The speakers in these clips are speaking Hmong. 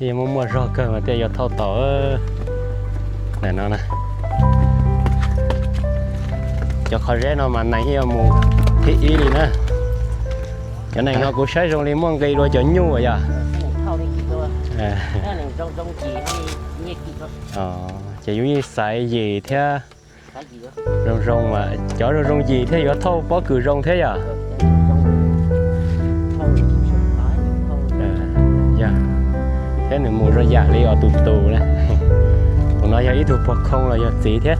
Yeej muaj muaj zog kawg mas thiaj yuav thauj tau. Ntawm no na, cov qhov zeb no mas nees yeej yuav mus thib ib li na. Cov nees no kuv saib zoo li muaj nqi dua cov nyuj yom. Ces yus yeej xaiv yim thiab. Zoo zoo, cov zoo zoo yim thiaj yuav thauj pob kws zoo thiab yom. Thiab nws mus zoo yam li os tus tus na. Tus no yog ib tug pog khoo los yog txiv thiab.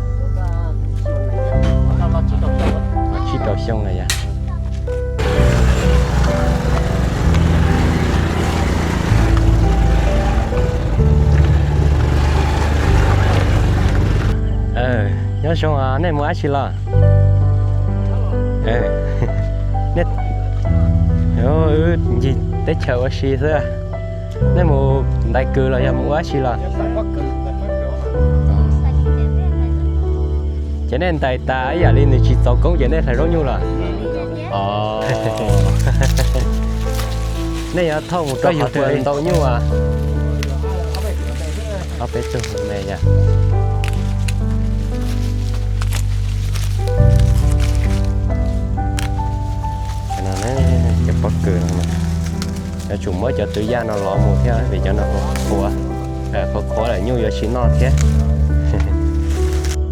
Tsib rau xyoo lawm yom. Nyob zoo, nej mus dab tsi los? Wb ncig teb chaws ua si xwb. Nej mus ntais kws los yog mus ua dab tsi los? Ces nej ntais tas ib yam li nws tsis txaus koob ces nej hlais zaub nyuj los? Nej yuav thauj mus rau qhov twg ntau nyuj as? Ob peb tug me yom. Cov pob kws no yuav tsum muab cov twv yaj no lov mus thiab vim cov no qhuav, qhuav qhuav lawm nyuj yuav tsis noj thiab.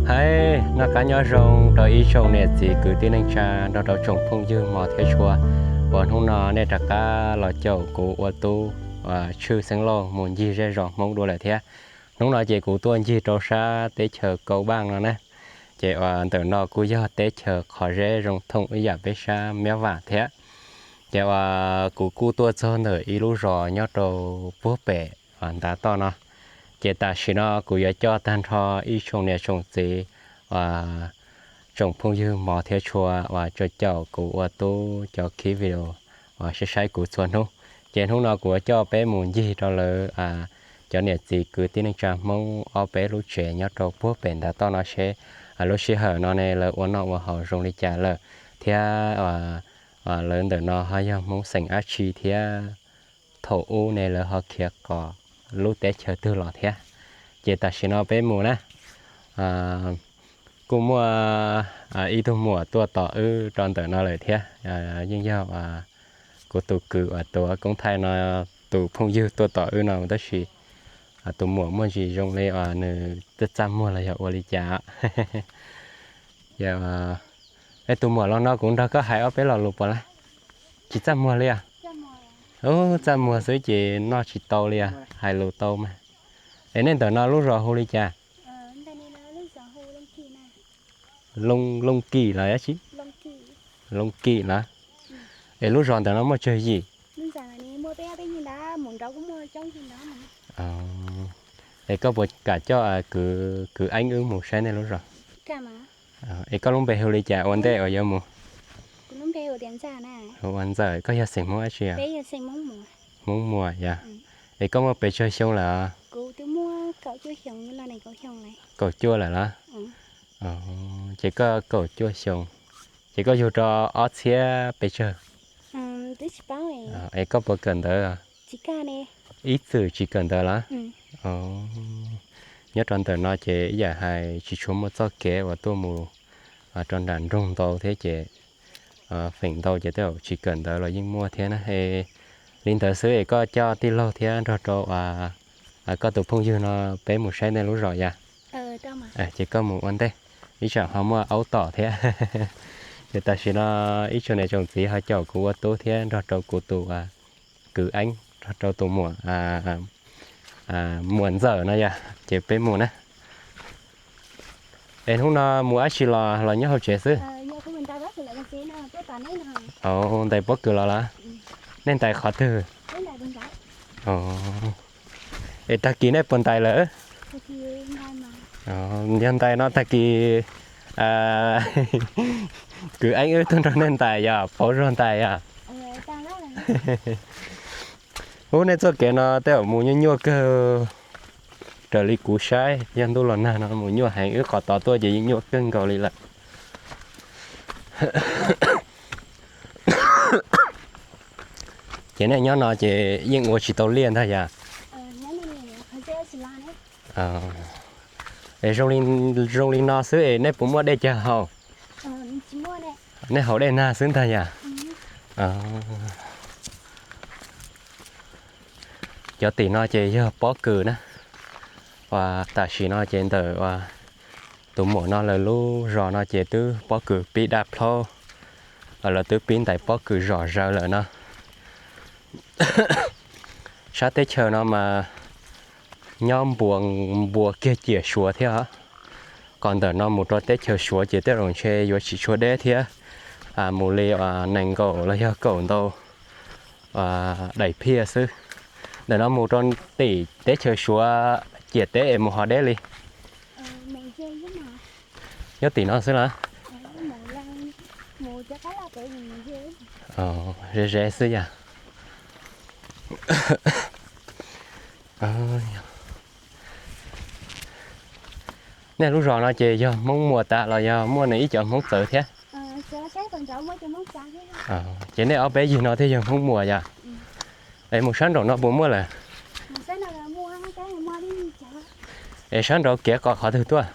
Hais noj qab nyob zoo rau ib tsoom niam txiv kwv tij neej tsa nrog rau tsoom phooj ywg hmov thiab tshua uas hnub no nej rov qab los caum kuv ua tub Tshwj Xeeb Lauj mus ncig zej zos Hmoob dua lawm thiab. Hnub no ces kuv tuaj ncig rau sab teb chaws Kau Vaj no na. Ces uas ntawm no kuj yog teb chaws qhov zeb zoo thooj ib yam peb sab Miab Vam thiab. Ces uas kuv kuj tuaj txog ntawm ib lub zos nyob rau puag pem ntav toj no. Ces tam sim no kuv yuav coj tag nrho ib tsoom niam tsoom txiv, tsoom phooj ywg hmov thiab tshua uas caum kuv ua tub cov clip video uas saib saib kuv txhua hnub. Ces hnub no kuv yuav coj peb mus ncig rau lawv cov niam txiv kwv tij neej tsa Hmoob ob peb lub tsev nyob rau puag pem ntav toj no seb lub sij hawm no ne lawv ua noj ua haus zoo li cas lawm thiab lawv ntawm no ho yog Hmoob xeem dab tsi thiab thaum ub ne lawv ho khiav qhov lub teb chaws twg los thiab. Ces tam sim no peb mus na, kuj muaj ib tug muam tuaj tos wb rau ntawm no lawm thiab. Yeej yog kuv tus kwv uas tuav koob thaij no tus phooj ywg tuaj tos wb no tab sis tus muam muaj ntsis zoo li nws txaj txaj muag los yog ua li cas. Es tus muam los no kuv nrog koj hais ob peb lo lus puas laj? Tsis txaj muag li os? Ub, txaj muag xwb ces noj tsis tau li os, hais lus tau mas. Es nej ntawm no lub zos hu li cas? Loo, Looj Kim los dab tsi? Looj Kim los? Es lub zos ntawm no muaj tsawg yim? Es koj puas kam coj kwv, kwv Eeb wb mus saib nej lub zos? Es koj lub npe hu li cas ua ntej uas yuav mus? Ua Ntxawm, koj yog xeem Hmoob dab tsi? Hmoob Muas yog. Es koj muaj pes tsawg xyoo lawm? Kaum cuaj lawm los? Ces koj kaum cuaj xyoo, ces koj yug rau ob txhiab pes tsawg? Es koj puas kawm ntawv? Ib txwm tsis kawm ntawv los? Nyob rau ntawm no ces ib yam hais tsis tshua muaj txoj kev uas tuaj mus rau nram nroog ntau thiab ces feem ntau ces tej zaum tsis kawm ntawv los yeej muaj thiab na. Li ntawd xwb es koj coj tij laug thiab nrog rau koj tus phooj ywg no peb mus saib nej lub zos yom. Ces koj mus ua ntej, ib tsam ho muaj aub tom thiab. Ces tam sim no ib tsoom niam tsoom txiv ho caum kuv ua tub thiab nrog rau kuv tus kwv Eeb nrog rau tus muam, muam Ntxawm no yom, ces peb mus na. Es hnub no mus dab tsi los, los nyob hauv tsev xwb? Ntais pob kws los los? Nej ntais qhov twg? Es tag kis nej puas ntais lawm? Yog ntais no tag kis kwv Eeb wb tuaj nrog nej ntais yom, pauv zog ntais yom. Ub, nej txoj kev no tej zaum mus nyuaj nyuaj kawg. Raws li kuv saib yog ntuj los nag no mus nyuaj heev, wb qhov tod tuaj ces yeej nyuaj kawg nkaus li lawm. Ces nej nyob no ces yeej ua tsis tau liaj ntag yom? Es zoo li, zoo li no xwb es nej puas muaj dej cag haus? Nej haus dej nag xwb ntag yom? Cov tim no ces yog pob kws na. Uas tam sim no ces ntawm tus muam no lawv lub zos no ces twb pob kws pib daj plhaub, lawv twb pib ntais pob kws zom zaws lawm no. Sab teb chaws no mas nyob npuas, npuas kiag ciam Suav thiab os. Kom ntawm no mus rau teb chaws Suav ces tej zaum ntshe yuav tsis tshua deb thiab, mus li nees nkaum los yog kaum ntau daim phiaj xwb. Ntawm no mus rau tim teb chaws Suav ciam teb es mus ho deb li? Nyob tim no xwb los? Ze ze xwb yom. Nej lub zos no ces yog Hmoob Muas tas los yog muaj nws ib cov Hmoob txawv thiab? Ces nej ob peb yig no thiaj yog Hmoob Muas yom? Es mus sab nraum no puas muaj lawm? Es sab nraud kev qos qhov twg tuaj?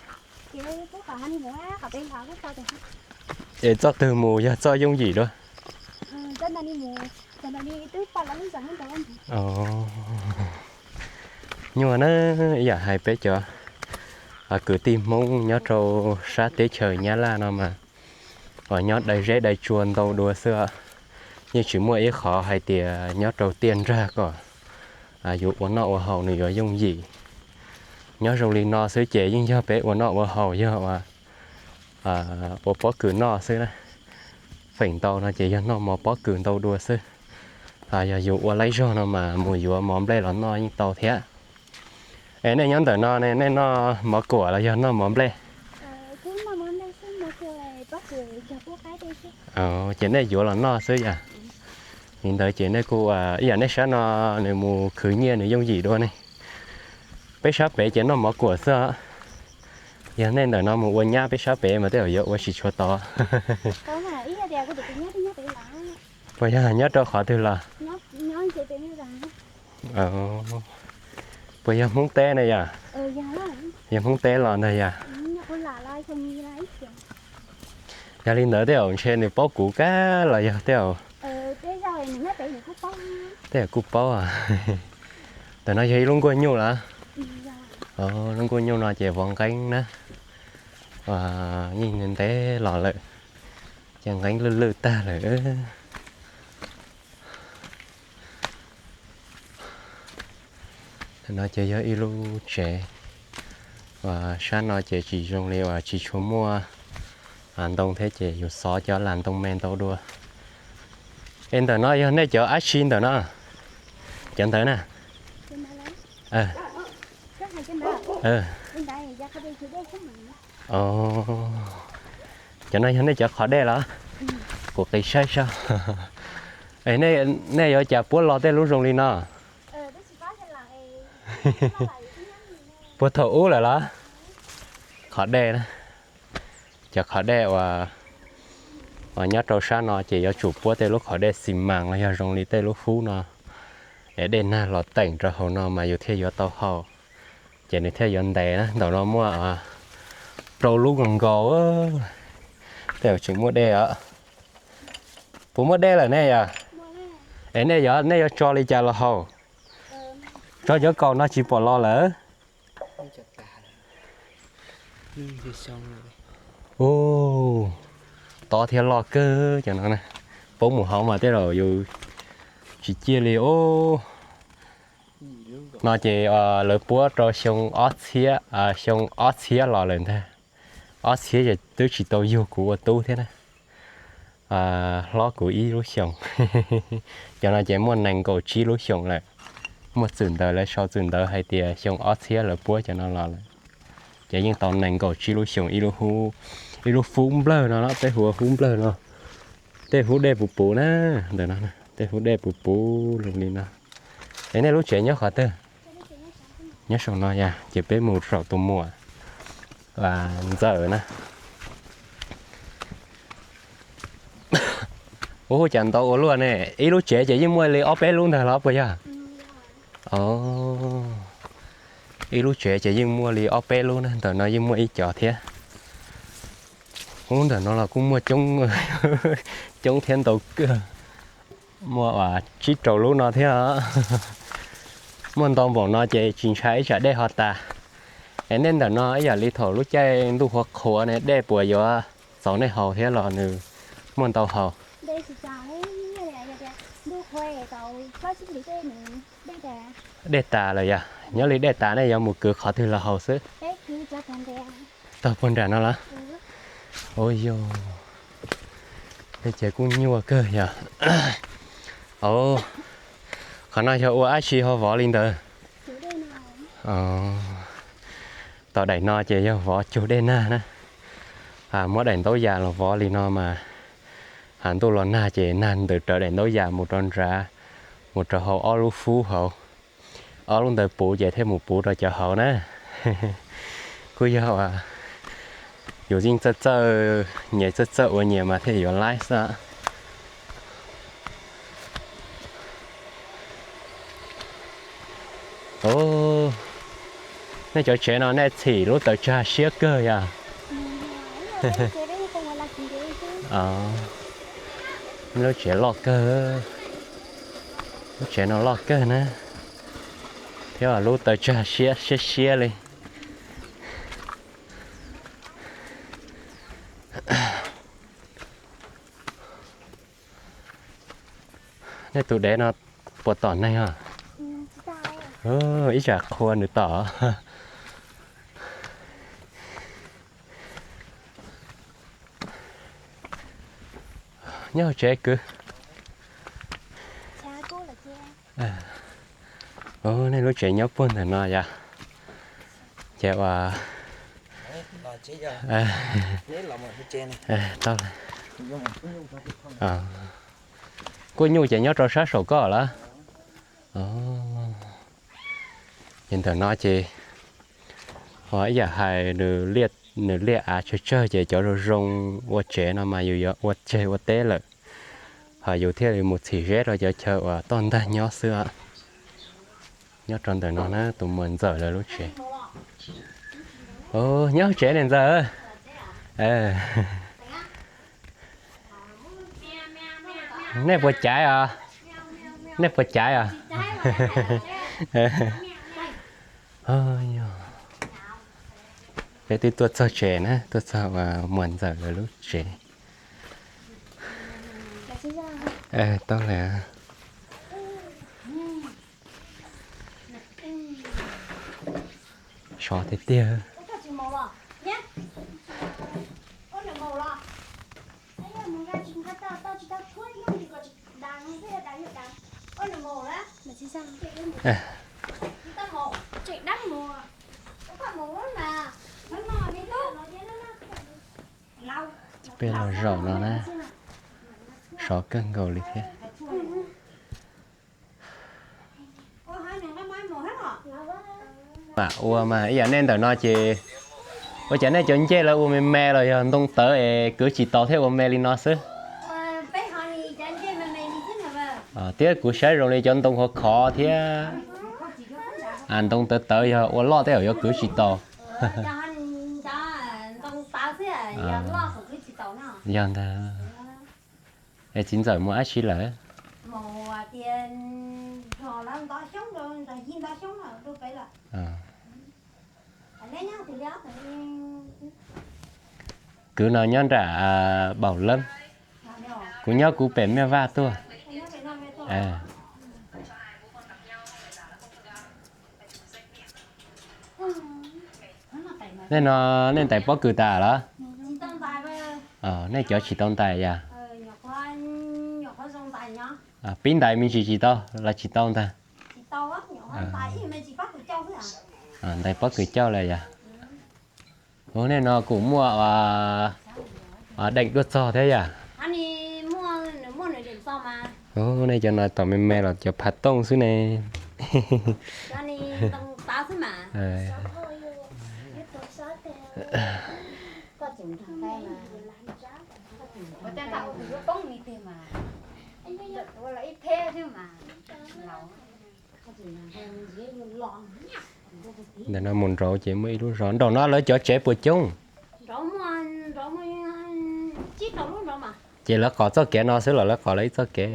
Es txoj twg mus yog txoj yooj yim dua? Nyuaj na, ib yam hais peb cov kwv tij Hmoob nyob rau sab teb chaws Nyab Laj no mas, uas nyob dai zeb dai tsua ntau dua xwb. Yeej tsis muaj ib qhov hais tias nyob rau tiaj nrag kom yuav ua noj ua haus nws yuav yooj yim. Nyob zoo li no xwb ces yeej yog peb ua noj ua haus yog ua pob kws noj xwb na. Feem ntau no ces yog noj mov pob kws ntau dua xwb. Yog yus ua laib zog no mas mus yuav mov nplej los noj yeej tau thiab. Es nej nyob ntawm no ne, nej noj mov kuam los yog noj mov nplej? Ces nej yuav los noj xwb yom. Li ntawd ces nej kuj ib yam nej sab no nws mus khwv nyiaj nws yooj yim dua ne. Peb sab pem ces noj mov kuam xwb os. Yog nej ntawm no mus ua nyab peb sab pem mas tej zaum yuav ua tsis tshua tau. Puas yog nyob rau qhov twg los? Puas yog Hmoob teb ne yom? Yog Hmoob teb los ntag yom? Yog li ntawd tej zaum ntshe nws paub kuv kab los yog tej zaum, tej zaum kuj paub. Ntawm no yog ib lub nkuaj nyuj los? Lub nkuaj nyuj no ces vov nqeeb na. Yeej ntev los lawm, ces nqeeb lwj lwj tag lawm. No ces yog ib lub tsev, sab no ces tsis zoo li uas tsis tshua muaj ntoo thiab ces yus xov cov las ntoo me ntau dua. Es ntawm no yog nej cov ab tsi ntawm no? Cov ntawd na? Cov no yog nej cov qhov dej los? Kuv qiv saib saib. Nej yuav cas puab lo tej lub zoo li no? Puag thaum ub lawm los? Qhov dej, cov qhov dej uas nyob rau sab no ces yuav tsum puab tej lub qhov dej xi mas los yog zoo li tej lub hub no, es dej nag los teem rau hauv no mas yus thiaj yuav tau haus, ces nws thiaj yuav ntev na. Ntawm no muaj rau lub nkaus nkaus, tej zaum tseem muaj dej os. Puas muaj dej lawm nej yom? Es nej yog, nej yuav tso li cas los haus? Tso cov kaus no tsis pom los lawm. Ub, tob thiab loj kawg cov no, poob mus hauv mas tej zaum yus tsis ciaj li os. No ces lawv puab rau xyoo ob txhiab, xyoo ob txhiab los lawm ntag. Ob txhiab ces twb tsis tau yug kuv ua tub thiab na, hlob kuv ib lub xyoos. Cov no ces muaj nees nkaum tsib lub xyoos lawm. Muaj txwm ntawv, lawv sau txwm ntawv hais tias xyoo ob txhiab lawv puab cov no los lawm. Ces yeej tau nees nkaum tsib lub xyoos, ib lub hub nplawg no, peb hu ua hub nplawg no. Tej hub dej puv puv na, ntawm no tej hub dej puv puv zoo li no. Es nej lub tsev nyob qhov twg? Nyob saum no yom, ces peb mus saum tus muam ntxawm na. Ub, cas ntau ua luaj ne, ib lub tsev ces yeej muaj li ob peb lub ntag los puas yog? Ib lub tsev ces yeej muaj li ob peb lub na, ntawm no yeej muaj ib co thiab. Ub, ntawm no los kuj muaj coob, coob thiab ntau kawg. Muaj uas tsib rau lub no thiab. Muaj ntau npaum no ces tsis ntshai ib tsam dej ho tas. Es nej ntawm no ib yam li thaum lub caij ntuj qhuav qhuav ne, dej puas yuav txaus nej haus thiab los nws muaj ntau haus? Dej tas lawm yog, nyob li dej tas nej yuav mus kwv qhov twg los haus xwb? Taug puag nram no los? Ua yog, nej ces kuj nyuaj kawg yog. Qhov no yog ua dab tsi ho vov li ntawd? Tom daim no ces yog vov cug dej nag na. Muab daim ntaub yas los vov li no mas, ntuj los nag ces nag ntws raws daim ntaub yas mus rau nrad, mus rau hauv ob lub fub hauv. Ob lub ntawd puv ces thiaj mus puv rau cov hauv na. Kuj yog uas yus yeej txawj txawj, nyias txawj txawj ua nyias mas thiaj yuav laib xwb. Nej cov tsev no nej txhim lub taws tsag siab kawg yog? Lub tsev loj kawg, lub tsev no loj kawg na, thiab lub taws tsag siab siab siab li. Nej tus dev no puas tom neeg os? Ib tsam qhua nws tom. Nyob hauv tsev kwv. Nej lub tsev nyob puag ntawm no yom? Ces ua, tau, kuj nyuj ces nyob rau sab saum koj lawm. Ces ntawm no ces ib yam hais nws liaj av tsawg tsawg ces cov zoo zoo ua tsev no mas yus yuav ua tseg ua teb lawm, ho yus thiaj li mus txhim zeb rau cov chaw uas toj ntag nyob xwb. Nyob rau ntawm no na, tus muam ntxawm lawv lub tsev. Nyob tsev ne ntxawm. Nej puas caiv os? Nej puas caiv os? Peb twb tuaj txog tsev na, tuaj txog muam ntxawm lawv lub tsev. Tau lawm. Sov tiag tiag. Peb los zaum no na, sov kawg nkaus li thiab. Mam ua mas ib yam nej ntawm no ces ua cas nej cov ncej lawv ua me me los yog ntoo tawv es kwv tsis tau thiaj ua me li no xwb? Thiab kuv saib zoo li cov ntoo khov khov thiab, ntoo tawv tawv yog ua loj tej zaum yuav kwv tsis tau. Yog ntag. Es txiv ntxawm mus dab tsi lawm? Kwv no nyob nram Baum Leeb. Kuv nyob kuv pem Mej Vaj tuaj. Nej no, nej ntais pob kws tas lawm? Nej cov tsis tau ntais yom? Pib ntais me ntsis tsis tau los tsis tau ntag? Ntais pob kws cauj lawm yom? Ua nej no kuj muaj deem duaj txog thiab yom? Ua nej cov no tom me me los cov phav tooj xwb ne. Ntawm no mus nraud ces muaj ib lub zos. Nraum no lawv cov tsev puas coob? Ces lawv qos txoj kev no xwb los lawv qos lawv ib txoj kev?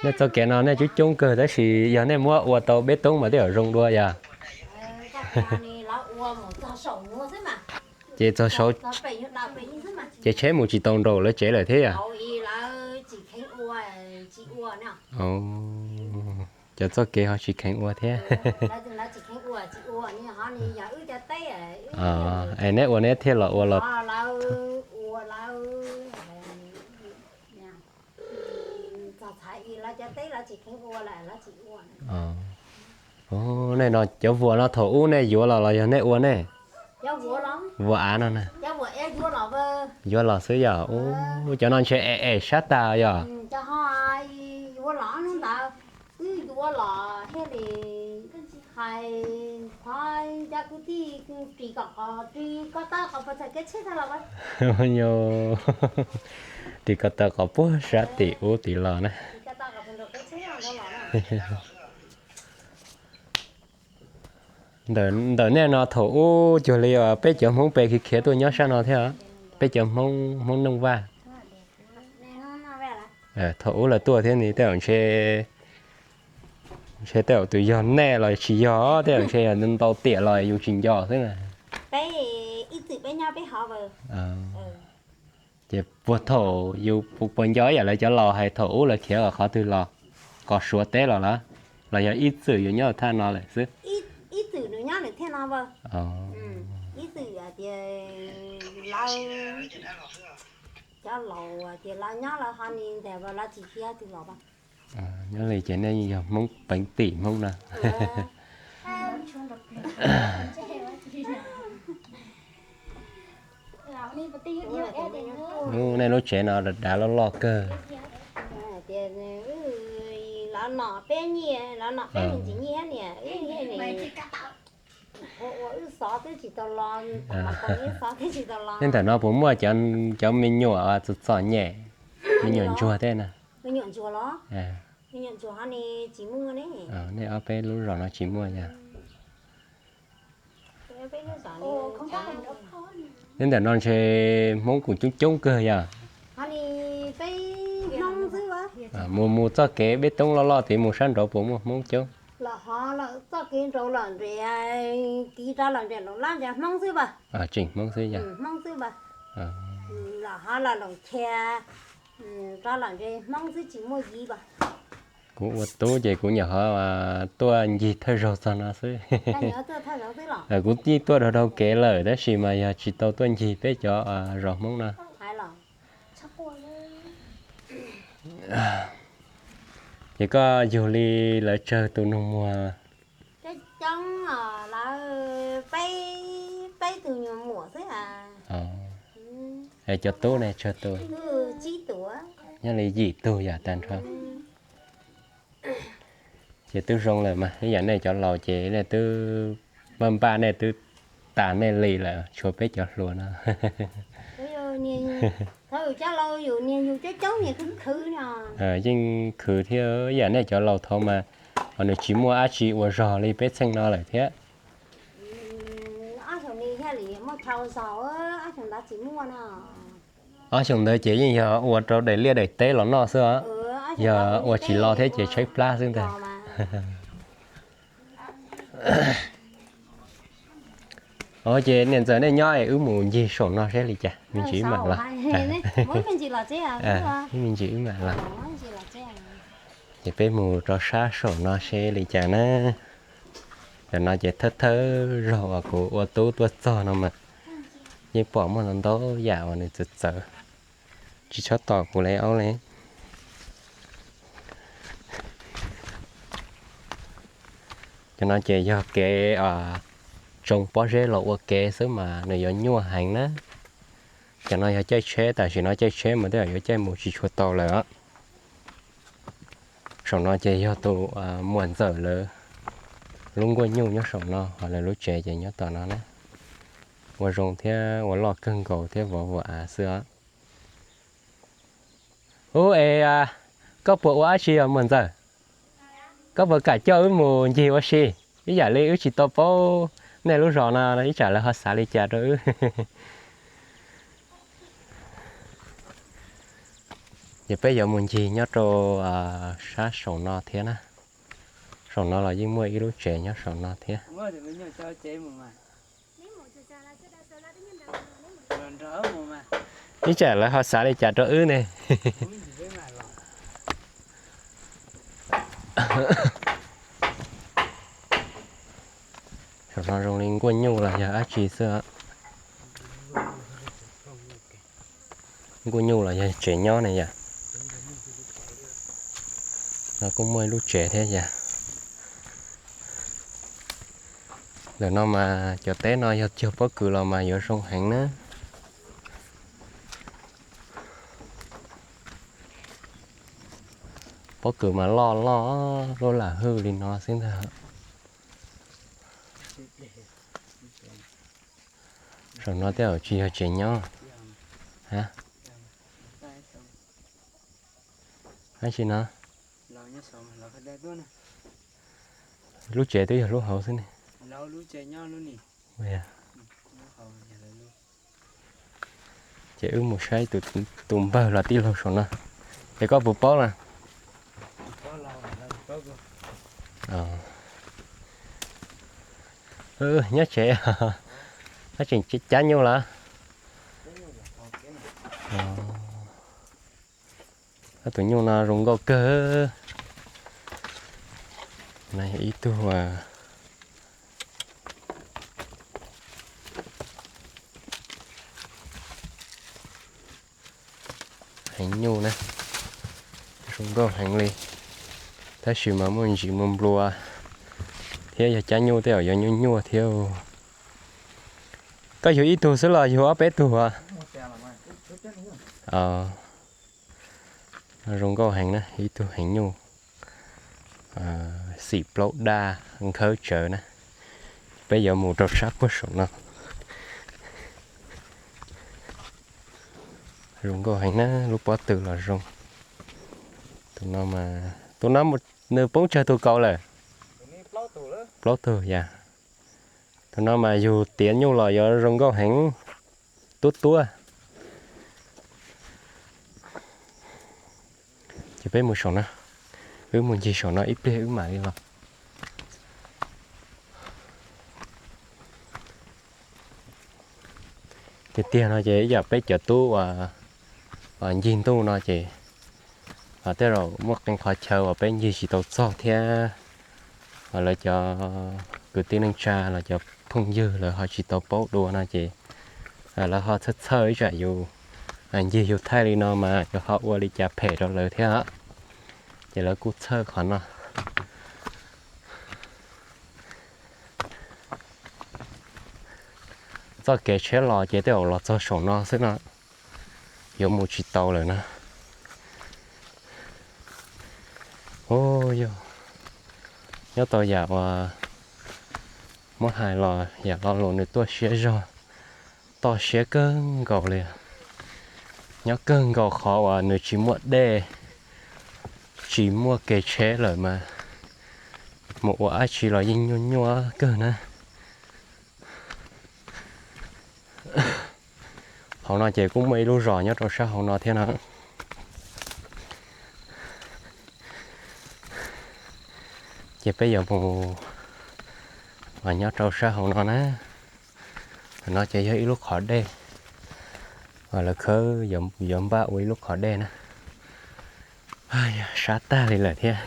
Nej txoj kev no nej coob coob kawg tab sis yog nej muab ua tau peb toob mas tej zaum zoo dua yog? Ces txog saud ces tsheb mus tsis tau nraum lawv tsev lawm thiab yog? Cov txoj kev ho tsis kheev ua thiab. Es neb ua neb thiaj los ua los? Nej no cov vuas no thaum ub nej yuav los los yog nej ua ne? Vuas av no na. Yuav los xwb yog? Ub, cov no ntshe es es sab tas yog? Wb yuav los thiaj li hais qhov cov kwv tij ris kom qhov ris ko taw qhov puas txog kev tsheb tag los. Ris ko taw qhov puag sab tim ub tim los na. Ntawm nej no thaum ub cuag li peb cov Hmoob pes khiav khiav tuaj nyob sab no thiab, peb cov Hmoob, Hmoob Neej Vaj. Thaum ub lawv tuaj thiab ne, tej zaum ntshe, ntshe tej zaum tus yog nej los tsis yog, tej zaum ntshe yog ntau tiam los yus tsis nco xwb na. Ces puag thaum yus puas nco ib yam lawv cov laus hais thaum ub lawv khiav qhov twg los, qos Suav teb los lawm, los yog ib txwm yus nyob thaj no lawm xwb? Cov laus tias lawv nyob lawv ho ni ntawm lawv tsis khiav twg los. Nyob li ces nej yog Hmoob peev tim Hmoob no. Nej lub tsev no dav dav loj loj kawg. Lawv nom peb nyiaj, lawv nom peb me ntsis nyiaj niam, wb nyiaj niam. Ua ua wb xov twb tsis tau los, wb xov twb tsis tau los. Nej ntawm no puas muaj cov me nyuam txom txom nyem, me nyuam ntsuag tej na? Me nyuam ntsuag los? Me nyuam ntsuag ho ne tsis muaj ne. Nej ob peb lub zos no tsis muaj yog? Neb ntawm no ntshe Hmoob kuj coob coob kawg yog? Mus mus txoj kev peb toob loj loj tid mus sab nraud puas muaj Hmoob coob? Los hov lawm txoj kev nraud lawm nres, tiv rov lawm nres Loos Lab nres Hmoob xwb as. Tseem Hmoob xwb yog? Hmoob xwb as. Los hov los Loos Chia rov lawm nres Hmoob xwb tsis muaj yiv as. Kuv ua tub ces kuv nyuam qhuav tuaj ncig thawj zaug txog no xwb. Kuv yeej tuaj dhau dhau kev lawm tab sis mas yog tsis tau tuaj ncig peb cov zos Hmoob no. Ces koj yug li lawv tsawg tus nug muag? Coob coob os, lawv peb, peb tug nyuag muam xwb as. Es cov tub ne tsawg tus? Nyob li yim tug yam tag nrho. Ces twb zoo lawm mas, ib yam nej cov laus ces nej twb npaj npaj nej twb tas nej li lawm, tshuav peb cov hluas no. Yeej khwv thiab, ib yam nej cov laus thaud mas, ho nws tsis muaj dab tsi ua zog li peb txheej no lawm thiab. Ob xyoos ntawd ces yeej yog ua rau daim liaj daim teb los noj xwb os, yog ua tsis los thiab ces tshaib plab xwb ntag. Ces niam ntxawm nej nyob es wb mus ncig saum no seb li cas, me ntsis wb mam los. Wb me ntsis wb mam los. Ces peb mus rau sab saum no seb li cas na. Cov no ces thawj thawj zaug uas kuv ua tub tuaj txog no mas yeej pom muaj ntau ntau yam uas nws txawv txawv, tsis txhob tos kuv li aub li. Cov no ces yog kev tsoo pob zeb los ua kev xwb mas nws yuav nyuaj heev na. Cov no yog caij tsheb, tam sim no caij tsheb mas tej zaum yuav caij mus tsis tshua tau lawm os. Saum no ces yog tus muam ntxawm lawv lub nkuaj nyuj nyob saum no, ho lawv lub tsev ces nyob tom no na. Ua zoo thiab ua loj kawg nkaus thiab vov vov av xwb os. Ub, es koj puas ua dab tsi os muam ntxawm? Koj puas kam coj wb mus ncig ua si? Ib yam li wb tsis tau paub nej lub zos no ib tsam lawv ho xav li cas rau wb. Ces peb yuav mus ncig nyob rau sab saum no thiab na. Saum no los yeej muaj ib lub tsev nyob saum no thiab. Ib tsam lawv ho xav li cas rau wb ne. Saum no zoo li nkuaj nyuj los yog dab tsi xwb. Nkuaj nyuj los yog tsev nyob ne yom. No kuj muaj ib lub tsev thiab yom. Ntawm no mas cov teb no yog cog pob kws los mas yuav zoo heev na. Pob kws mas loj loj luaj lam hwj li no xwb ntag. Saum no tej zaum tsis yog tsev nyob. Dab tsi no? Lub tsev twb yog lub hauv xwb ne. Ces wb mus saib tus npawg los tij laug saum no. Ces koj puas paub na? Nyob tsev, koj tseem cab nyuj lawm. Koj tus nyuj no zoo nkauj kawg. Ib tug heev nyuj na, zoo nkauj heev li. Tab sis mas muaj ntsis muaj nplua thiab yog cab nyuj tej zaum yuav nyuaj nyuaj thiab. Koj yug ib tug xwb los yug ob peb tug? Zoo nkauj heev na, ib tug heev nyuj, xim plaub daj nkhawb tsawv na. Peb yuav mus rau sab puag saum no. Zoo nkauj heev na, lub pob tw los zoo. Tus no, tus no nws poob tsawg tus kaus lawm? Plaub tug yam. Tus no mas yug tiav nyuj los yuav zoo nkauj heev, tuab tuab. Ces peb mus saum no, wb mus ncig saum no ib pliag wb mam li los. Tiag tiag no ces ib yam peb cov tub uas ncig ntuj no ces tej zaum muaj qee qhov chaw uas peb ncig tsis tau txog thiab, lawv cov kwv tij neej tsa los cov phooj ywg lawv ho tsis tau paub dua no ces lawv ho txhawj txhawj ib tsam yus ncig yus thaij li no mas yus ho ua li cas phem rau lawv thiab. Ces lawv kuj txhawj qhov no. Txoj kev tsheb los ces tej zaum los txog saum no xwb no, yuav mus tsis tau lawm na. Ub, yog nyob tau yam uas muab hais los yam lo lus nws tuaj siab zog, toj siab kawg nkaus li. Nyob kawg nkaus qhov uas nws tsis muaj dej, tsis muaj kev tsheb lawm mas mus ua dab tsi los yeej nyuaj nyuaj kawg na. Hauv no ces kuj muaj ib lub zos nyob rau sab hauv no thiab no. Ces peb yuav mus nyob rau sab hauv no na. Hauv no ces yog ib lub qhov dej, lawv khawb yuav npaj ua ib lub qhov dej na. Sab tag li lawm thiab.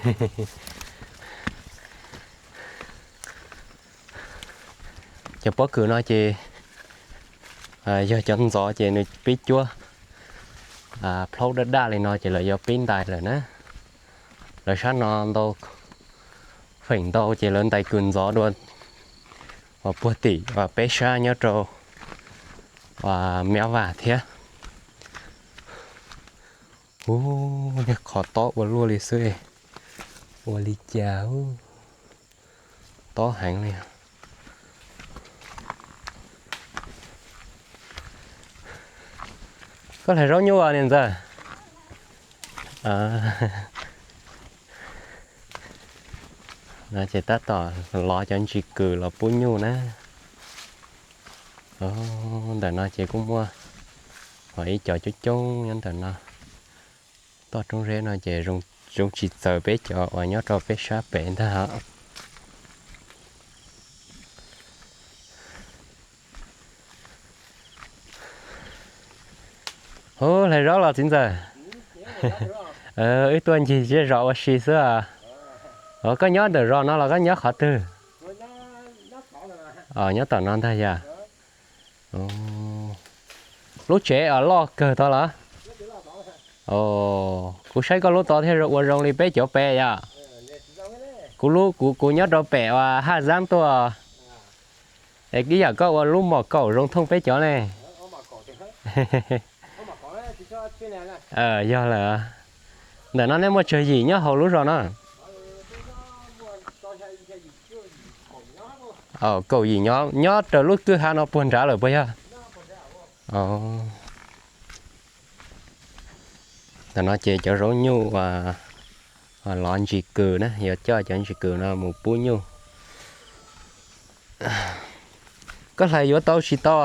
Cov pob kws no ces yog cov ntxov ces nws pib cuab, plaub daj daj li no ces lawv yuav pib ntais lawm na. Lawv sab no ntau, feem ntau ces lawv ntais kws ntxov dua uas puag tim uas peb sab nyob rau uas Mab Vam thiab. Ub, niag qhov tob ua luaj li xwb, ua li cas tob heev li. Koj hlais zaub nyuj niam ntxawm? No ces tab tom lov cov ntsis kws los pub nyuj na. Ntawm no ces kuj muaj ho ib cov coob coob nyob ntawm no. Toj roob zeb no ces zoo tsis txawv peb cov uas nyob rau peb sab pem ntag. Hu, hlais zaub los txiv ntxawm? Wb tuaj ncig zej zos ua si xwb. Os, koj nyob ntawm zos no los koj nyob qhov twg? Nyob tom no ntag yom. Lub tsev os loj kawg tod los? Kuv saib koj lub tod thiaj ua zoo li peb cov pem yom. Kuv lub, kuv, kuv nyob rau pem uas Haj Zab tuaj. Es ib yam koj ua lub mom kaum zoo thooj peb cov ne. Yog lawm. Ntawm no nej muaj tsawg yim nyob hauv lub zos no? Kaum yim nyob, nyob raws lub kwj ha no puag nrad lawm puas yog? Ntawm no ces cov zaub nyuj uas lov ntsis kws na, yuav coj cov ntsis kws no mus pub nyuj. Koj hlais yuav tau tsis tau?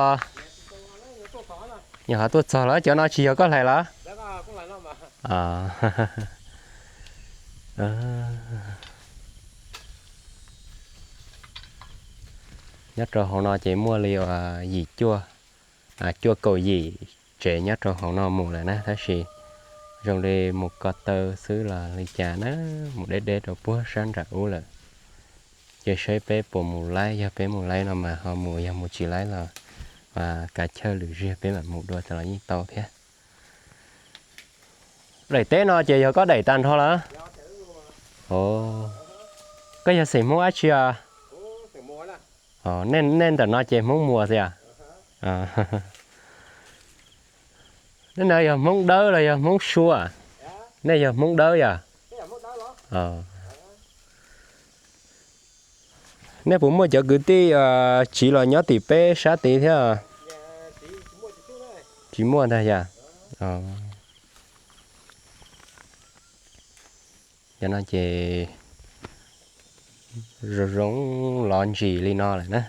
Yog ho tuaj txog lawm, cov no tsis yog koj hlais los? Nyob rau hauv no ces muaj li uas yim cuaj, cuaj kaum yim tsev nyob rau hauv no mus lawm na, tab sis zoo li mus ko taw xwb los li cas na, mus deb deb rau puag sab nram ub lawm. Ces saib peb puas mus laib, yog peb mus laib no mas ho mus, yog mus tsis laib los kav chawj lwm zaug peb mam mus dua tas los yeej tau thiab. Daim teb no ces yog koj daim tag nrho lawm? Koj yog xeem Hmoob dab tsi os? Nej ntawm no ces Hmoob Muas xwb yom? Nej no yog Hmoob Dawb los yog Hmoob Suav? Nej yog Hmoob Dawb yom? Nej puas muaj cov kwv tij tsiv los nyob tim peb sab tid thiab? Tsis muaj ntag yom? Cov no ces zoo zoo lov ntsis li no lawm na.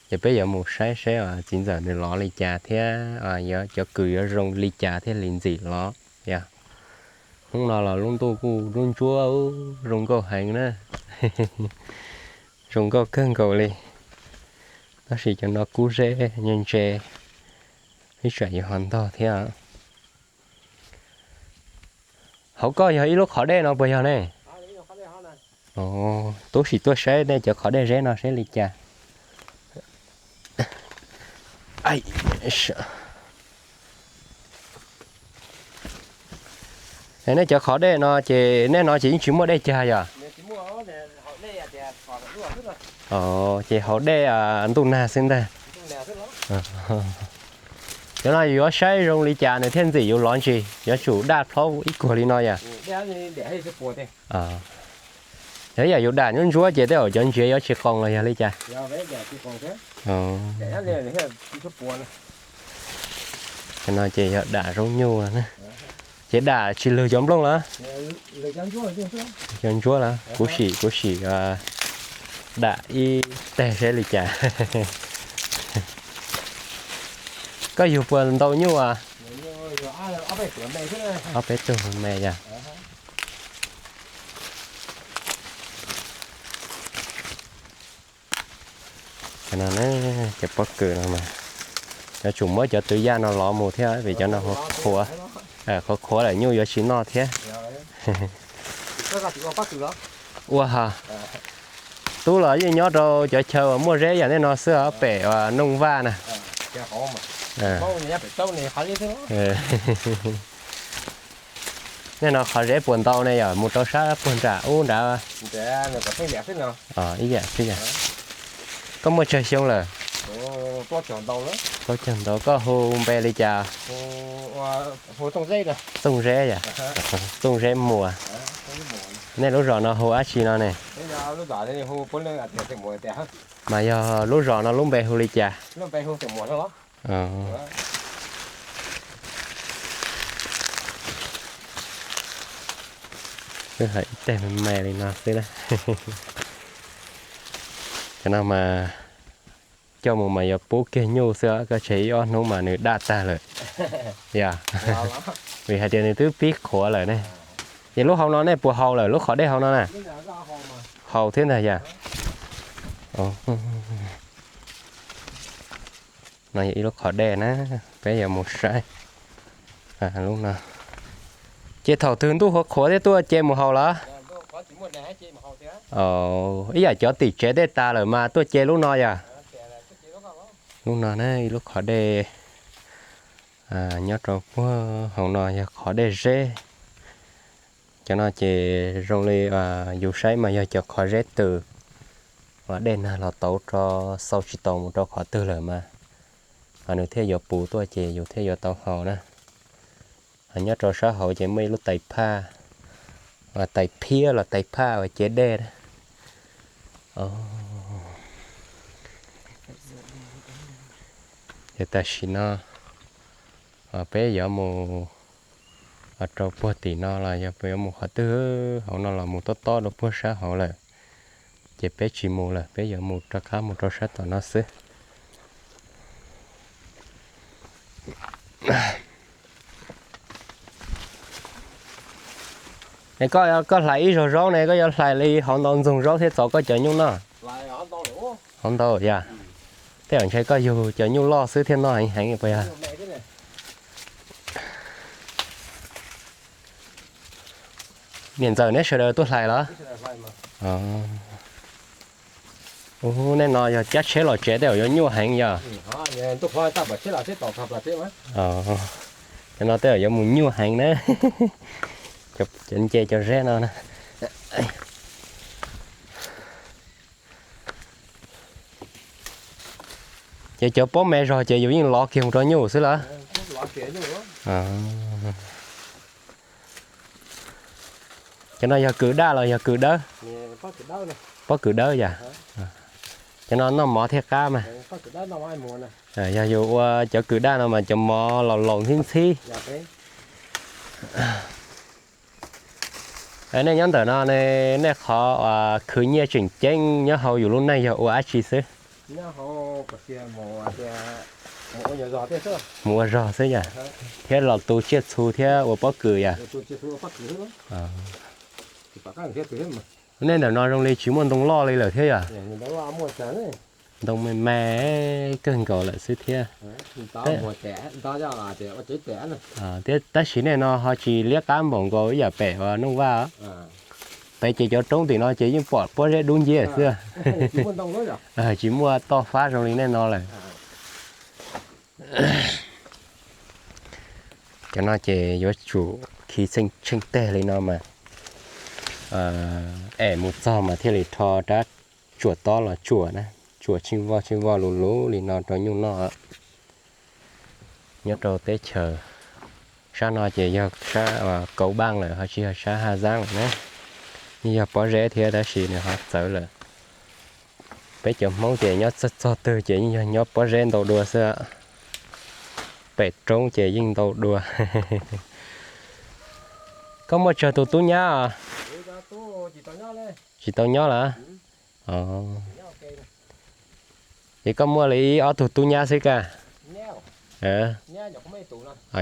Ces peb yuav mus saib seb txiv ntxawm nws lov li cas thiab cov kws yuav zoo li cas thiaj li ntxim lov yom. Hnub no los lub ntuj kuj ntsuab ntsuab, zoo nkauj heev na. Zoo nkauj kawg nkaus li. Tab sis cov no kub zeb ntse ntse, ib tsam yuav ho ntog thiab. Hauv koj yog ib lub qhov dej no puas yog ne? Tub sim tuaj saib nej cov qhov dej zeb no seb li cas. Nej cov qhov dej no ces nej no ces yeej tsis muaj dej cag yom? Ces hauv dej ntuj nag xwb ntag. Cov no yus yuav saib zoo li cas nws thiaj ntxim yus lov ntsis, yuav tsum daj plhaub ib kuag li no yom? Yog ib yam yus dam ntsuab ntsuab ces tej zaum cov ntsis yuav tsis qoos los yog li cas? Cov no ces yog dam zaub nyuj na. Ces dam tsis lwg cov nplooj los? Cov ntsuab los? Kuv sim, kuv sim dam ib teg seb li cas. Koj yug puas ntau nyuj as? Ob peb tug me yog. Cov pob kws no mas yuav tsum muab cov twv yaj no lov mus thiab vim cov no qhuav, qhuav qhuav lawm nyuj yuav tsis noj thiab. Ua ha, tub los yeej nyob rau cov chaw uas muaj zeb yam nej no xwb os, pem uas Nooj Vaj na. Nej no qhov zeb puas ntau ne yom, mus rau sab puag nram ub nrad? Ib yam xwb yom. Koj muaj tsawg xyoo lawm? Plaub caug ntau. Koj hu npe li cas? Txooj Zeb yom? Txooj Zeb Muas. Nej lub zos no hu dab tsi no ne? Mas yog lub zos no lub npe hu li cas? Wb hais ib teg me me li no xwb na. Cov no mas coj mus mas yuav pub kiag nyuj xwb, koj tseg ib ob hnub mas nws daj tag lawm. Yog, vim hais tias nws twb pib qhuav lawm ne. Ces lub hau no nej puas haus lawm, lub qhov dej hau no na? Haus thiab ntag yog. No yog ib lub qhov dej na, peb yuav mus saib lub no. Ces thaum twg ntuj qhuav qhuav thiab tuaj ces mus haus los? Ib yam cov tim tsev tej tas lawm mas tuaj ces lub no yog. Lub no na ib lub qhov dej nyob rau puag hauv no yog qhov dej zeb. Cov no ces zoo li yus saib mas yog cov qhov zeb tws uas dej nag los tauv rau, xau tsis tau mus rau qhov twg lawm mas nws thiaj yuav puv tuaj ces yus thiaj yuav tau haus na. Nyob rau sab hauv ces muaj ib lub tais phaj, tais phiab los tais phaj uas cev dej na. Ces tam sim no peb yuav mus rau puag tim no los yog peb yuav mus qhov twg, hauv no los mus tob tob rau puag sab hauv lawm. Ces peb tsis mus lawm, peb yuav mus rov qab mus rau sab tom no xwb. Es koj, koj hlais ib zog zaub ne, koj yuav hlais li hov ntau ntxoog zaub thiab txaus koj cov nyuj noj? Hov ntau yog. Tej zaum ntshe koj yug cov nyuj loj xwb thiaj noj heev heev puas yog? Niam ntxawm neb sawv daws tuaj hlais los? Ub, nej no yog cab tsheb los tsev tej zaum yuav nyuaj heev yog? Cov no tej zaum yuav mus nyuaj heev na. Cov nce cov zeb no na. Ces cov pob me zog ces yus yeej lov kiag mus rau nyuj xwb lawm. Cov no yog kws daj los yog kws dawb? Pob kws dawb yom. Cov no noj mov thiaj qab mas. Yog yus ua cov kws daj no mas cov mov laus laus ntxhib ntxhib. Nej nyob ntawm no ne, nej qhov khwv nyiaj tseem ceeb nyob hauv yus lub neej yog ua dab tsi xwb? Mus ua zog xwb yom, thiab los tu tsiaj txhu thiab ua pob kws yom. Nej ntawm no zoo li tsis muaj ntoo loj li lawm thiab yom. Ntoo me me kawg nkaus lawm xwb thiab. Thiab tab sis nej no ho tsis liab qab npaum nkaus ib yam pem uas Nuj Vaj. Pem ces cov roob tim no ces yeej pom pob zeb dub nciab xwb. Tsis muaj toj fab zoo li nej no lawm. Cov no ces yuav tsum khi tsheej teg li no mas, es mus txog mas thiaj li rho rab tsuam tob los tsuam na, tsuam tsheej voj tsheej voj luv luv li no rau nyuj noj. Nyob rau teb chaws sab no ces yog sab Kaus Npaaj lawm ho tsis yog sab Haj Zaab lawm na. Yeej yog pob zeb thiab tab sis nws ho txawv lawm. Peb cov Hmoob ces nyob txog txog twg ces yeej yog nyob pob zeb ntau dua xwb. Pem roob ces yeej ntau dua. Koj muaj tsawg tus tub nyab os? Tsis tau nyob lawm. Ces koj muaj li ib ob tug tub nyab xwb kaj?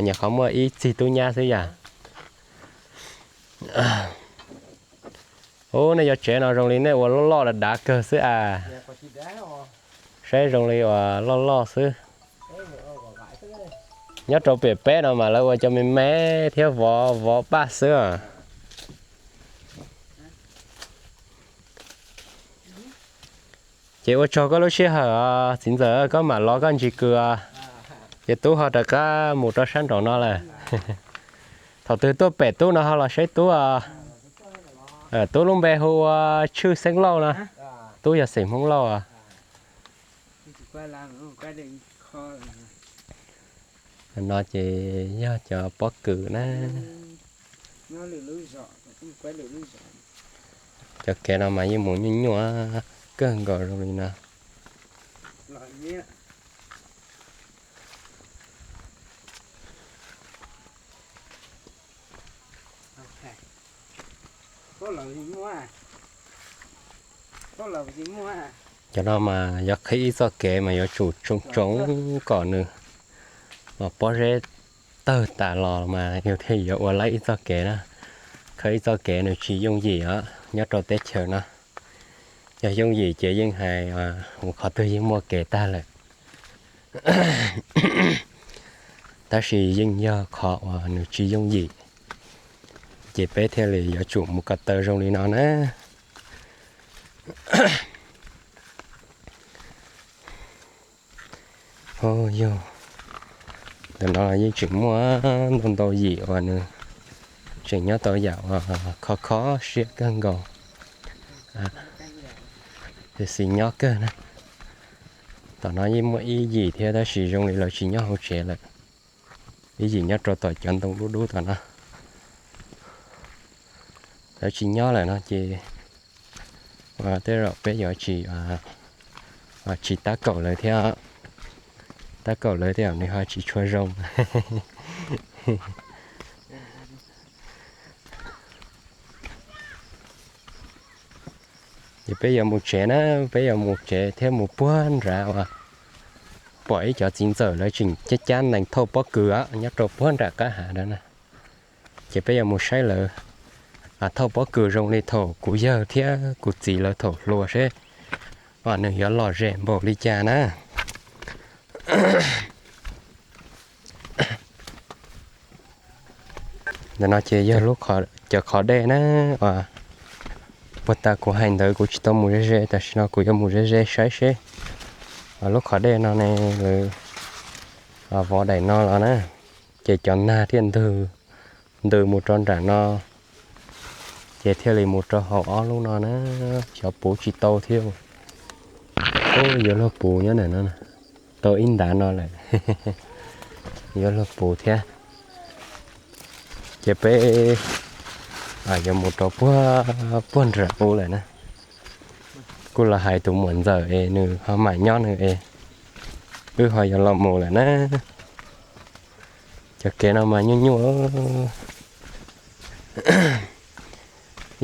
Nyuam qhuav muaj ib txig tub nyab xwb yam. Ub, nej cov tsev no zoo li nej ua loj loj dav dav kawg xwb as. Saib zoo li uas loj loj xwb. Nyob rau pem peb no mas lawv ua cov me me thiab vov vov paj xwb. Ces ua tsaug koj lub sij hawm os txiv ntxawm, koj mam los koj ntsis kws os. Ces tub ho rov qab mus rau sab nraum no lawm. Thaum twg tuaj pem tub no ho los saib tub os. Tub lub npe hu ua Tshwj Xeeb Lauj no. Tub yog xeem Hmoob Lauj os. No ces yog cov pob kws na. Cov kev no mas yeej mus nyuaj nyuaj kawg nkaus zoo li no. Pob lawv tsis muaj, pob lawv tsis muaj. Cov no mas yog qhib ib txoj kev mas yuav tsum tsoo tsoo kom nws pob zeb tawg tas los mas yus thiaj yuav ua laib ib txoj kev na. Khawb ib txoj kev nws tsis yooj yim os nyob rau teb chaws no. Yog yooj yim ces yeej hais mus qhov twg yeej muaj kev tag lawm. Tab sis yeej yog qhov uas nws tsis yooj yim, ces peb thiaj li yuav tsum mus ko taw zoo li no na. Yog ntawm no yeej tseem muaj ntau ntau yim uas nws tseem nyob tau yam uas kho kho siab kawg nkaus, xis nyob kawg na. Tom no yeej muaj ib yim thiab tab sis zoo li lawv tsis nyob hauv tsev lawm. Ib yim nyob rau tom cov ntoo dub dub tom no. Lawv tsis nyob lawm no ces tej zaum peb yuav tsis, tsis tab kaum lawv thiab. Tab kaum lawv tej zaum nws ho tsis tshua zoo. Ces peb yuav mus tsev na, peb yuav mus tsev thiab mus puag nrad uas pom ib cov txiv ntxawm lawv tseem cab cab nees thauj pob kws nyob rau puag nram qab hav na. Ces peb yuav mus saib lawv thauj pob kws zoo li thaum kuv yawg thiab kuv txiv lawv thaum hluas seb nws yuav lom zem npaum li cas na. Ntawm no ces yog lub, cov qhov dej na. Puag ta kuv hais ntawd kuv tsis tau mus ze ze, tam sim no kuv yuav mus ze ze saib seb lub qhov dej no ne, lawv vov daim no los na, ces cov nag thiaj ntws mus rau nram no, ces thiaj li mus rau hauv ob lub no na. Xyov puv tsis tau thiab. Yuav luag puv nyob ntawm no, tau ib ntav no lawm, yuav luag puv thiab. Ces peb yuav mus rau puag nram ub lawm na. Kuj los hais tus muam ntxawm es nws ho mam nyob nws es wb ho yuav los mus lawm na. Cov kev no mas nyuaj nyuaj.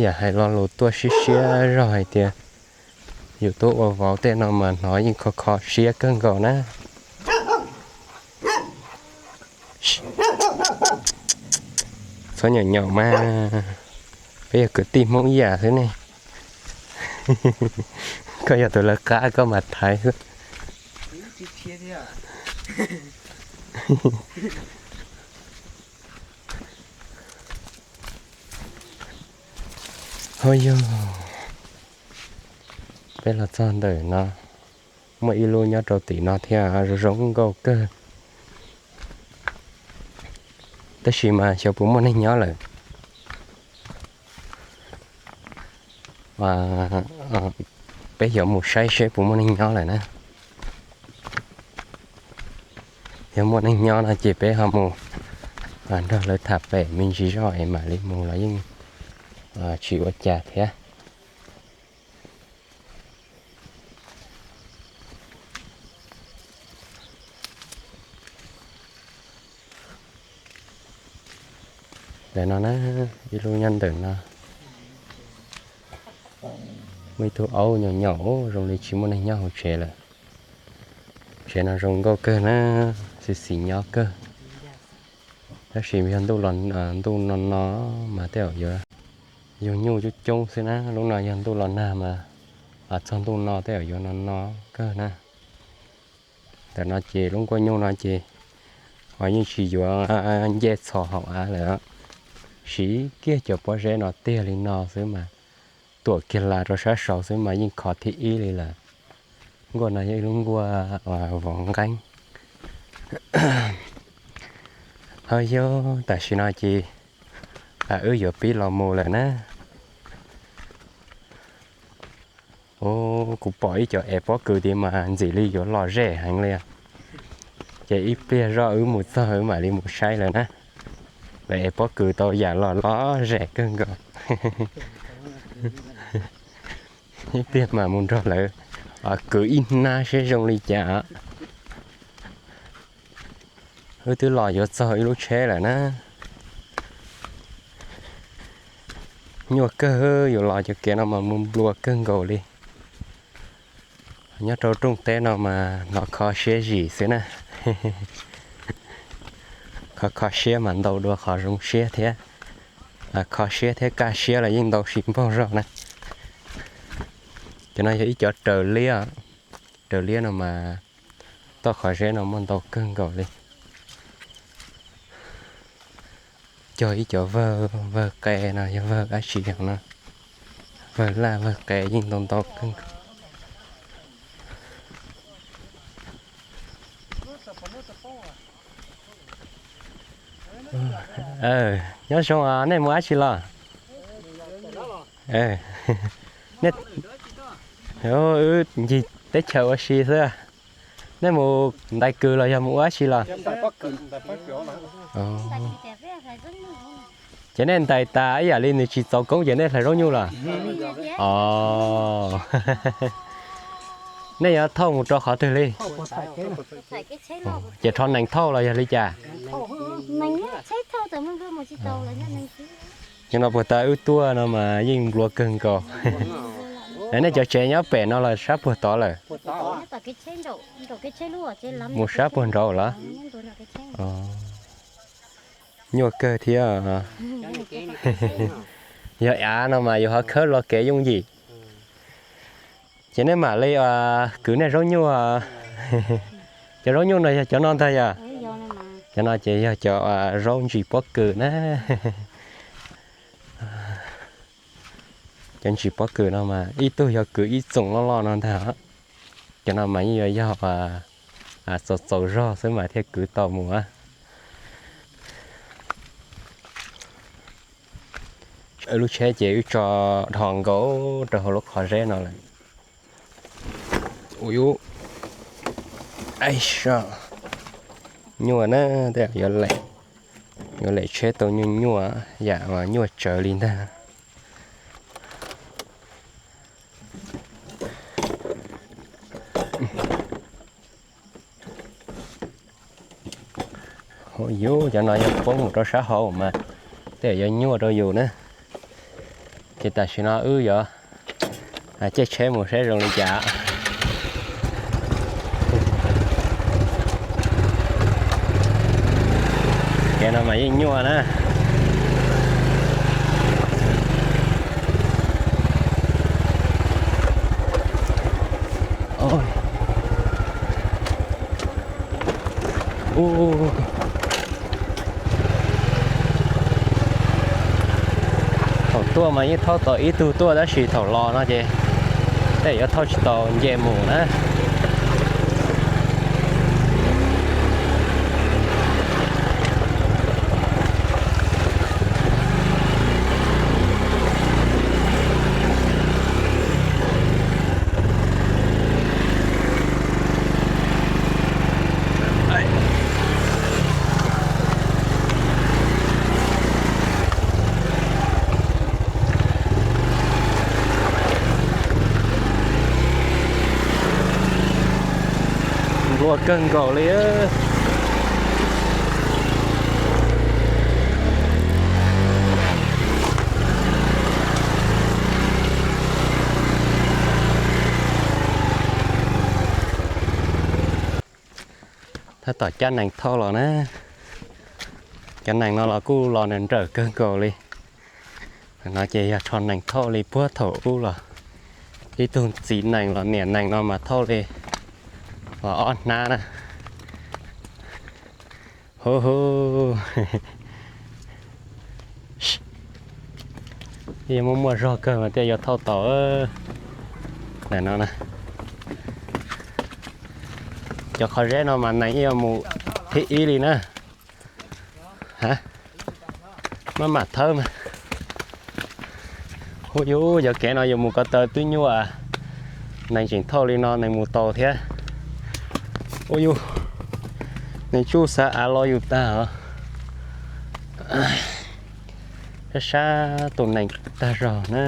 Yam hais lo lus tuaj siab siab zog hais tias yus tuaj ua vauv tej no mas hnov yeej kho kho siab kawg nkaus na. Txhob nyaum nyaum mas, peb yog kwv tij Hmoob ib yam xwb ne. Koj yog tus lawv qab koj mas thaiv xwb. Ho yog peb los txog ntawm no, muaj ib lub nyob rau tim no thiab zoo zoo nkauj kawg. Tab sis mas xyov puas muaj neeg nyob lawm. Peb yuav mus saib seb puas muaj neeg nyob lawm na. Yog muaj neeg nyob no ces peb ho mus nrog lawv tham pem me ntsis zog es mam li mus los yeej tsis ua cas thiab. Ntawm no na, ib lub nyob ntawm no, muaj ib tug aub nyaum nyaum, zoo li tsis muaj neeg nyob hauv tsev lawm. Tsev no zoo nkauj kawg na, xis xis nyob kawg. Tab sis yog ntuj no no mas tej zaum yuav yug nyuj coob coob xwb na, lub no yog ntuj los nag mas txog ntuj no tej zaum yuav no no kawg na. Ntawm no ces lub nkuaj nyuj no ces ho yeej tsis yuav ncej txhos hauv av lawm, siv kiag cov pob zeb no tiag li no xwb mas, tuam kiag las rau sab saud xwb mas yeej khov thib ib li lawm. Nkuaj no yog ib lub nkuaj vov nqeeb. Ho yog tam sim no ces wb yuav pib los mus lawm na. Kuv pom ib cov ev pob kws tid mas ntxim li yuav lom zem heev li. Ces ib pliag zoj wb mus txog wb mam li mus saib lawm na. Lawv ev pob kws tau yam lom lom zem kawg nkaus. Ib pliag mam mus nrog lawv kwv ib hnab seb zoo li cas. Wb twb los yuav txog ib lub tsheb lawm na. Nyuaj kawg, yuav los cov kev no mas mus nplua kawg nkaus li. Nyob rau rooj teb no mas hnov kho siab zim xwb na. Kho kho siab mas ntau dua qhov zoo siab thiab. Kho siab thiab kaj siab los yeej ntau sis npaug zog na. Cov no yog ib cov raws liab, raws liab no mas toj qhov zeb no muaj ntau kawg nkaus li. Cog ib cov vawg, vawg qe no yog vawg dab tsi no, vawg laj vawg qe yeej ntau ntau kawg nkaus. Nyob zoo, nej mus dab tsi los? Wb ncig teb chaws ua si xwb. Nej mus ntais kws los yog mus ua dab tsi los? Ces nej ntais tas ib yam li nws tsis txaus koob ces nej hlais zaub nyuj los? Os, nej yuav thauj mus rau qhov twg li? Ces rho nees thauj los yog li cas? Ces no puag ta wb tuaj no mas yeej nplua kawg nkaus. Nej cov tsev nyob pem no los sab puag tod lawm? Mus sab puag nraud los? Nyuaj kawg thiab. Yog av no mas yus ho khawb los kev yooj yim. Ces nej mam li kwv nej zaub nyuj. Cov zaub nyuj no yog cov no ntag yog? Cov no ces yog cov zaub ntsis pob kws na. Cov ntsis pob kws no mas ib tug yog kwv ib txoom loj loj no ntag. Cov no mas yeej yuav yog txaus txaus zog xwb mas thiaj kwv tau mus. Lub tsheb ces wb tso dhos nkaus rau hauv lub qhov zeb no lawm. Ua, nyuaj na, tej zaum yuav lem tsheb tau nyuaj nyuaj, yam nyuaj tsawv li ntag. Yus cov no yog poob mus rau sab hauv mas tej zaum yuav nyuaj rau yus na. Ces tam sim no wb yuav caij tsheb mus saib zoo li cas. Kev no mas yeej nyuaj na. Thaum tuaj mas yeej thauj tau ib tug tuaj tab sis thaum los no ces tej zaum yuav thauj tsis tau nce mus na. Nplua kawg nkaus li. Tab tom cab nees thauj los na. Cov nees no los kuj los nrawm nrawm kawg nkaus li. No ces yog rho nees thauj li puag thaum ub los. Ib tug txiv nees los niam nees no mas thauj li los ob hnab na. Hu hu. Yeej muaj muaj zog kawg mas thiaj yuav thauj tau. Ntawm no na, cov qhov zeb no mas nees yeej yuav mus thib ib li na. Maj mam thawb mas. Hu yus, cov kev no yus mus ko taw twb nyuaj, nees tseem thauj li no nees mus tau thiab. Hu yus, nees tsuj xav av lo yus tag os. Sab sab tus nees tag zog na.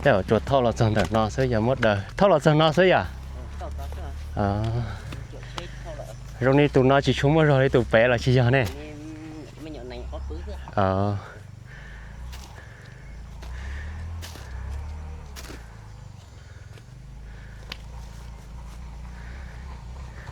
Tej zaum tsuas thauj los txog ntawm no xwb yog muab daws. Thauj los txog no xwb yom? Zoo li tus no tsis tshua muaj zog li tus pem los tsis yog ne? Aws,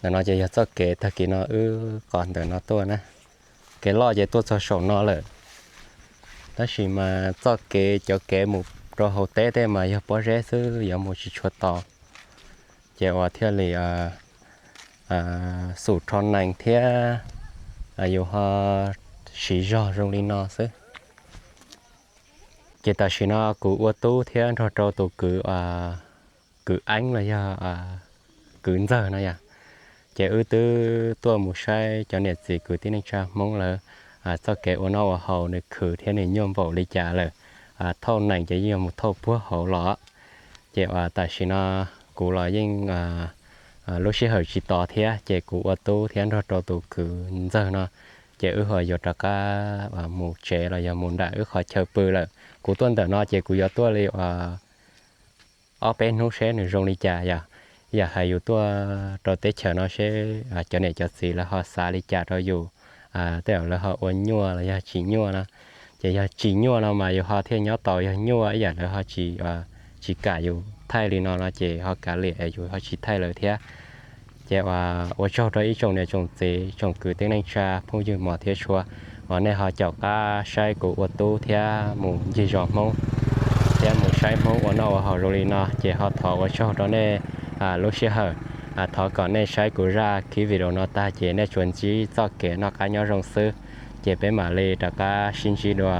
Ntawm no ces yog txoj kev tag kis no wb qos ntawm no tuaj na. Kev loj ces tuaj txog saum no lawm, tab sis mas txoj kev, cov kev mus rau hauv teb tej mas yog pob zeb xwb, yuav mus tsis tshua tau. Ces uas thiaj li xum rho nees thiab yus ho siv zog zoo li no xwb. Ces tam sim no kuv ua tub thiab nrog rau tus kwv, kwv Eeb los yog kwv Ntxawg no yog, ces wb twb tuaj mus saib cov niam txiv kwv tij neej tsa Hmoob lawv txoj kev ua noj ua haus nws khwv thiab nws nyuaj npaum li cas lawm. Thauj nees ces yeej yog mus thauj puag hauv los. Ces uas tam sim no kuv los yeej lub sij hawm tsis tos thiab, ces kuv ua tub thiab nrog rau tus kwv Ntxawg no, ces wb ho yuav rov qab mus tsev los yog mus nram wb qhov chaw pw lawm. Kuv tuaj ntawm no ces kuv yuav tuaj li ob peb hnub seb nws zoo li cas yog. Yam hais yus tuaj rau teb chaws no seb cov niam cov txiv lawv ho xav li cas rau yus, tej zaum lawv ho ua nyuaj los yog tsis nyuaj no. Ces yog tsis nyuaj no mas yus ho thiaj nyob tau, yog nyuaj ib yam lawv ho tsis, tsis kam yus thaij li no no ces ho kav liam yus ho tsis thaij lawv thiab. Ces ua tsaug rau ib tsoom niam tsoom txiv tsoom kwv tij neej tsa phooj ywg mos thiab tshua uas nej ho caum qab saib kuv ua tub thiab mus ncig zos Hmoob thiab mus saib Hmoob ua noj ua haus zoo li no, ces ho thov ua tsaug rau nej lub sij hawm. Thov kom nej saib kuv zaj clip video no tag ces nej tsuas ntsib txoj kev noj qab nyob zoo xwb, ces peb mam li rov qab sib ntsib dua.